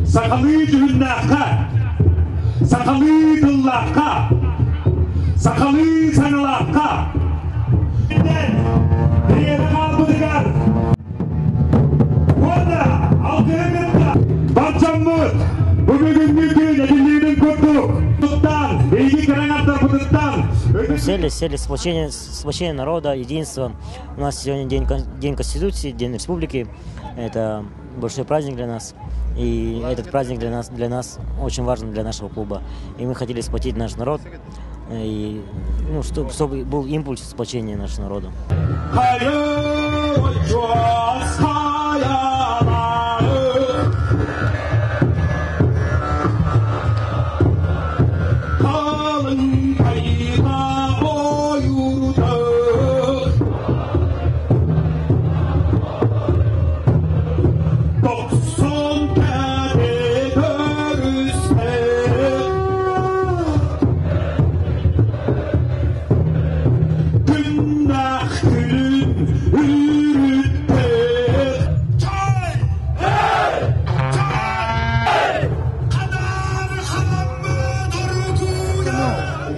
Сахалыы дьүһүннээххэ, сахалыы тыллаахха, сахалыы саҥалаахха бириэмэ хаалбытыгар уонна алгыһы кытта бар дьоммут бу бүгүҥҥү күн этиллиитин курдук туттан биһиги кыраҥардарбытыттан Сели, сели сплочение, сплочение народа, единство. У нас сегодня день, день Конституции, День Республики. Это большой праздник для нас. И этот праздник для нас, для нас очень важен для нашего клуба. И мы хотели сплотить наш народ, и, ну, чтобы, чтобы был импульс сплочения нашего народа.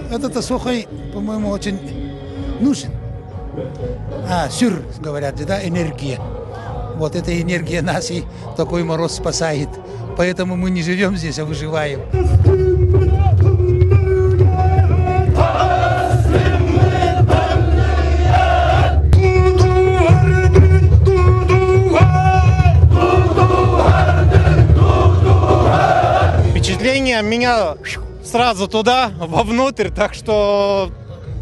Этот сухой, по-моему, очень нужен. А, сюр, говорят, да, энергия. Вот эта энергия нас и такой мороз спасает. Поэтому мы не живем здесь, а выживаем. Впечатление меня сразу туда, вовнутрь, так что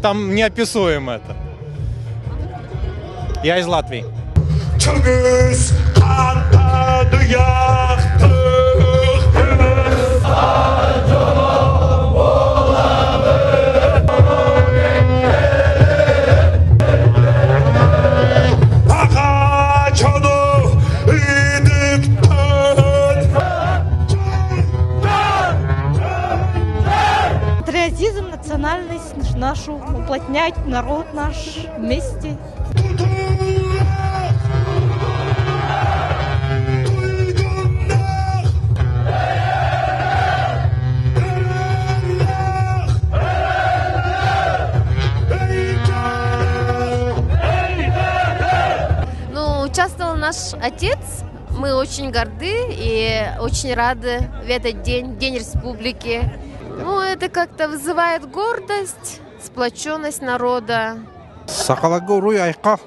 там неописуемо это. Я из Латвии. Патриотизм, национальность нашу уплотнять, народ наш вместе. Ну, участвовал наш отец. Мы очень горды и очень рады в этот день, День Республики. Ну, это как-то вызывает гордость, сплоченность народа. Сахаларга уруй айхал.